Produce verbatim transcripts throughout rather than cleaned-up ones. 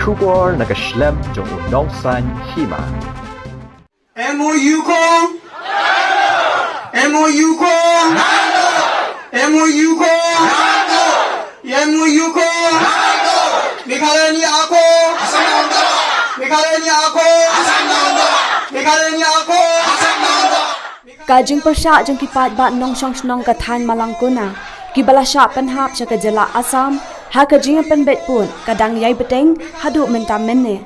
Khubor na ka shlem jong u nongsan hima. M O U ko? M O U ko? M O U ko? M O U ko? Meghalaya ni ako? Meghalaya ni ako? Meghalaya ni ako? Ka jingpyrshah jong ki paidbah nongshong shnong ka thaiñ Malangkona kiba la shah pynhap sha ka jylla Assam ha ka jingpynbeit pud ka dang ïai bteng haduh mynta mynne.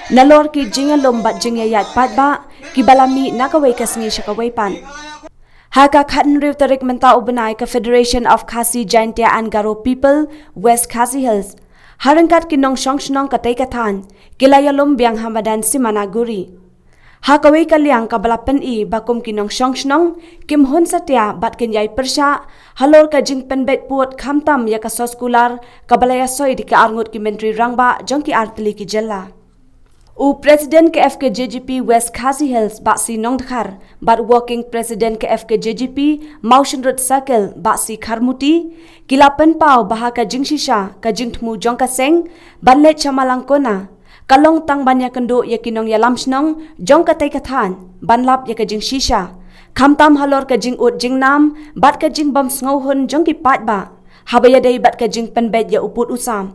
Nalor ki jingïalum bad jingïaid paidbah kiba la mih na kawei ka sngi sha kawei pat. Ha ka khathynriew tarik mynta u bnai ka Federation of Khasi Jaintia and Garo People West Khasi Hills ha ryngkat ki nongshong shnong katei ka thaiñ ki la ïalum biang ha madan Simanaguri. Ha kawei ka liang kaba la pyni ba kum ki nongshong shnong kim hun satia bad kin ïai pyrshah halor ka jingpynbeit pud khamtam ïa ka soskular kaba la ïasoi da ki arngut ki myntri rangbah jong ki artylli ki jylla. U President ka F K J G P West Khasi Hills Bah C Nongdkhar bad Working President ka F K J G P Mawshynrut Circle Bah C Kharmuti ki la pynpaw ba ha ka jingshisha ka jingthmu jong ka seng ban leit sha Malangkona ka long tang ban ïakynduh ïa ki nongïalam shnong jong katei ka thaiñ ban lap ïa ka jingshisha khamtam halor ka jingud jingnam bad ka jingbym sngewhun jong ki paidbah haba ïadei bad ka jingpynbeit ïa u pud u sam.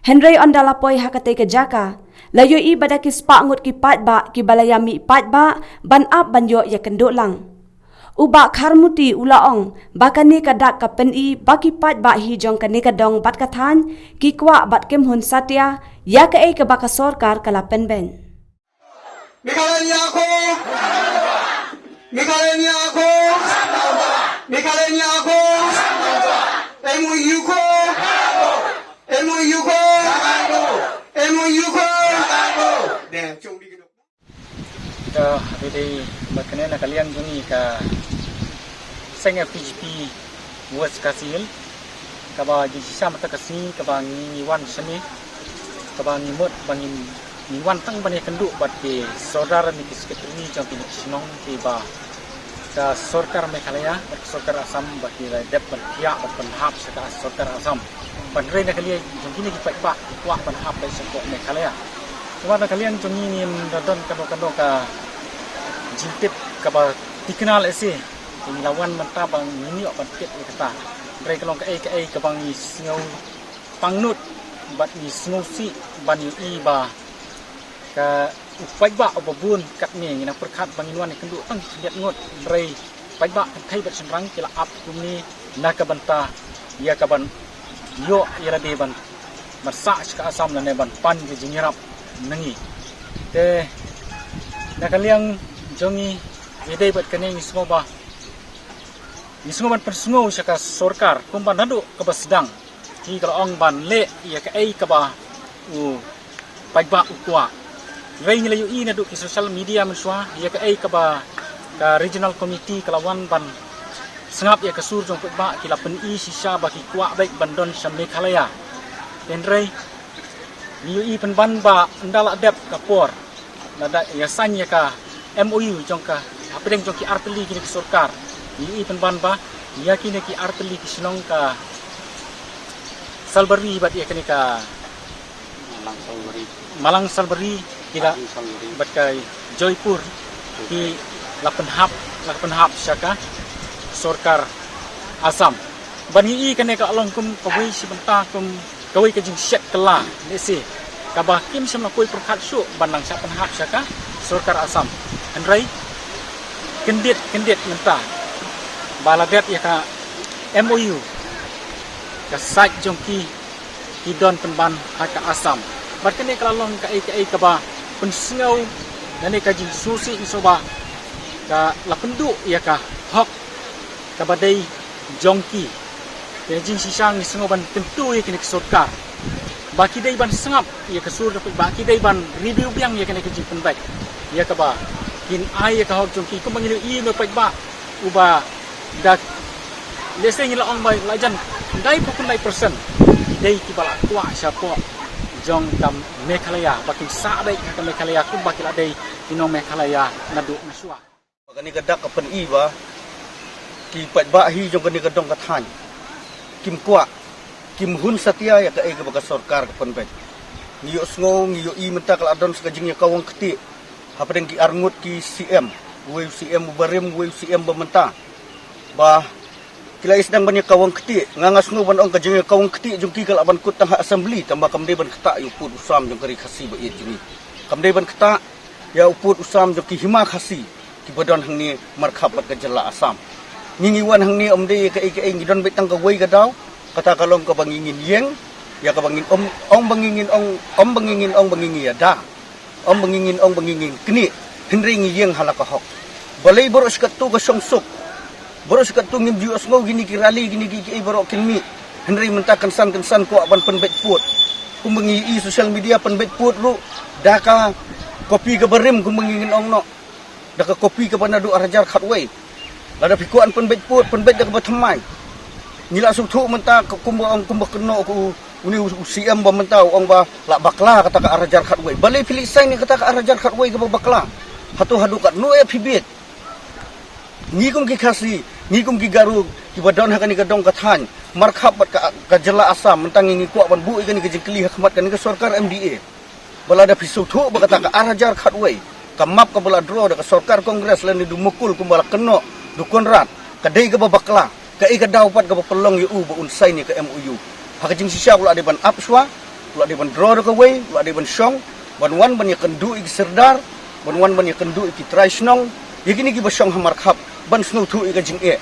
Hynrei ynda la poi ha katei ka jaka la ïohi ba da ki spah ngut ki paidbah kiba la ïamih paidbah ban ap ban ïoh ïakynduh lang. U Bah Kharmuti u la ong ba kane ka dak ka pyni ba ki paidbah hi jong kane ka dong bad ka thaiñ ki kwah bad kim hun satia ïa kaei kaba ka sorkar ka la pynbeit. Meghalaya ni ako? Meghalaya ni ako? Meghalaya ni ako? M O U ko? M O U ko? M O U ko? Ka hynrei bad kane na ka liang jong ngi ka seng F K J G P West Khasi Hills kaba jingshisha mynta ka sngi kaba ngi wan shane kaba ngi mut ba ngi ngi wan tang ban ïakynduh bad ki sordar ne ki secretary jong ki shnong kiba ka sorkar Meghalaya bad ka sorkar Assam ba ki la dep ban thiah bad ban hap sha ka sorkar Assam. Ban rei na ka liang jong kine ki paidbah ki kwah ban hap bad sha ka Meghalaya. Kumba na ka liang jong ngi ngim da don kano kano ka jingtip kaba thikna lehse. Ngi la wan mynta ba ngin ïoh ban tip ïa kata. Rei ka long kaei kaei kaba ngi sngew pangnud bad ngi sngewsih ban ïohi ba ka u paidbah uba bun katne ngi nang pyrkhat ba ngin wan ïakynduh tang khyndiat ngut. Rei paidbah kynthei bad shynrang ki la ap kumne na ka bynta ïa ka ban ïoh ïa lade ban ban sah sha ka Assam lane ban pan ka jingïarap na ngi. Te na ka liang jong ngi ïadei bad kane ngi sngew ba ngi sngew ban pynsngew sha ka sorkar kumba naduh kaba sdang. Ki ka la ong ban leh ïa kaei kaba u paidbah u kwah. Hynrei ngi la ïohi naduh ki social media mynshuwa ïa kaei kaba ka regional committee ka la wan ban sngap ïa ka sur jong paidbah ki la pyni shisha ba ki kwah beit ban don sha Meghalaya. Hynrei ngi ïohi pynban ba ynda la dep ka por lada ïa sign ïa ka M O U jong ka hapdeng jong ki artylli kine ki sorkar. Ngi ïohi pynban ba ïa kine ki artylli ki shnong ka Salbari bad ïa kane ka Malang Salbari ki la bad ka Joypur ki la pynhap la pynhap sha ka sorkar Assam. Ban ngi ïohi kane ka long kum kawei shi bynta kum kawei ka jingshet kylla lehse kaba kim shym la poi pyrkhat shuh ban nang shah pynhap sha ka sorkar Assam. Hynrei kyndit kyndit mynta ba la dep ïa ka M O U ka sait jong ki ki don pynban ha ka Assam. Bad kane ka la long kaei kaei kaba pynsngew lane ka jingsngewsih ngi sngew ba ka la pynduh ïa ka hok kaba dei jong ki. Te jingshisha ngi sngew ban kyntu ïa kine ki sorkar ba ki dei ban sngap ïa ka sur ka paidbah, ki dei ban review biang ïa kane ka jingpynbeit ïa kaba kin ai ïa ka hok jong ki kumba ngi ïohi ïa u paidbah uba da lehse ngi la ong ba la jan khyndai phew khyndai percent ki dei kiba la kwah shapoh jong ka Meghalaya ba kin sah beit ha ka Meghalaya kumba ki la dei ki nong Meghalaya naduh mynshuwa. Kane ka dak ka pyni ba ki paidbah hi jong kane ka dong ka thaiñ kim kwah, kim hun satia ïa kaei kaba ka sorkar ka pynbeit. Ngi ïohsngew, ngi ïohi mynta ka la don sa ka jingïakawang ktieh hapdeng ki arngut ki C M. Uwei u C M uba rim, uwei u C M ba mynta. Ba ki la ïasdang ban ïakawang ktieh, nga nga sngew ban ong ka jingïakawang ktieh jong ki ka lah ban kut tang ha assembly, tangba kam dei ban ktah ïa u pud u sam jong ka ri Khasi ba ïeit jong ngi. Kam dei ban ktah ïa u pud u sam jong ki hima Khasi kiba don hangne markhap bad ka jylla Assam. Ngi ngi wan hangne ym dei kaei kaei, ngi don beit tang kawei ka daw, kata ka long kaba ngi ngin ïeng ïa kaba ngin ong, ong ba ngi ngin ong, ong ba ngi ngin ong ba ngi ngin ïada. Ym ba ngi ngin ong ba ngi ngin knieh, hynrei ngi ïeng ha la ka hok. Balei baroh shi katto ka shongsuk? Baroh shi katto ngim ju ïohsngew kine ki rally, kine ki kiei baroh kin mih. Hynrei mynta kynsan kynsan kwah ban pynbeit pud. Kumba ngi ïohi social media, pynbeit pud ruh da ka copy kaba rim, kumba ngi ngin ong noh, da ka copy kaba naduh ar hajar khatwei. Lada phi kwah ban pynbeit pud, pynbeit da kaba thymmai. Ngi la sngewthuh mynta ka kumba ong, kumba kynnoh ka u, une u, u C M ba mynta u ong ba la bakla kata ka ar hajar khatwei. Balei phi leit sign ïa kata ka ar hajar khatwei kaba bakla? Hato haduh katno eh phi bieit? Ngi kum ki Khasi, ngi kum ki Garo kiba don ha kane ka dong ka thaiñ markhap bad ka, ka jylla Assam, mynta ngi ngi kwah ban buh ïa kane ka jingkylli ha khmat kane ka sorkar M D A. Ba lada phi sngewthuh ba kata ka ar hajar khatwei, ka map kaba la draw da ka sorkar Congress lane da u Mukul kumba la kynnoh da u Conrad, ka dei kaba bakla, kaei ka daw pat kaba pynlong ïa u ba un sign ïa ka M O U? Ha ka jingshisha u la dei ban ap shuwa, u la dei ban draw da kawei, u la dei ban shong, ban wan ban ïakynduh ïa ki sirdar, ban wan ban ïakynduh ïa ki trai shnong, ïa kine kiba shong ha markhap, ban sngewthuh ïa ka jingeh.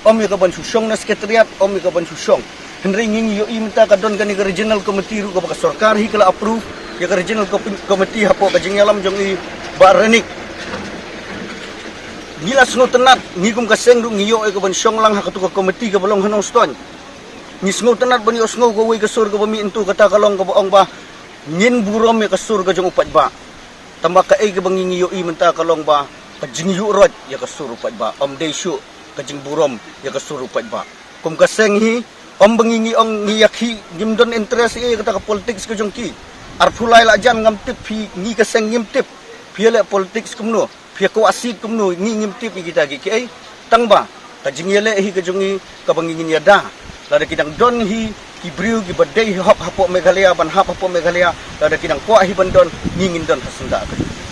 Ym ïa ka ban shu shong na secretariat, ym ïa ka ban shu shong. Hynrei ngi ngi ïohi mynta ka don kane ka regional committee ruh kaba ka sorkar hi ka la approve, ïa ka regional co-, committee hapoh ka jingïalam jong i Bah Renik. Ngi la sngewtynnat, ngi kum ka seng ruh ngi ïoh ïa ka ban shong lang ha katu ka committee kaba long ha Nongstoiñ. Ngi sngewtynnat ban ïohsngew kawei ka sur kaba mih hangtu, kata ka long kaba ong ba ngin burom ïa ka sur ka jong u paidbah. Tangba kaei kaba ngi ngi ïohi mynta ka long ba ka jingïuhroit ïa ka sur u paidbah, ym dei shuh ka jingburom ïa ka sur u paidbah. Kum ka seng hi, ym ba ngi ngi ong ngi ïakhih, ngim don interest ïa kata ka politics ka jong ki. Arphew lai la jan ngam tip, phi, ngi ka seng ngim tip phi ïaleh politics kumno, phi ïakwah seat kumno, ngi ngim tip ïa kita ki kiei. Tangba ka jingïaleh hi ka jong ngi kaba ngi ngin ïada. Lada ki dang don hi ki briew kiba dei hok hapoh Meghalaya ban hap hapoh Meghalaya, lada ki dang kwah hi ban don, ngi ngin don ha syndah ka jong ngi.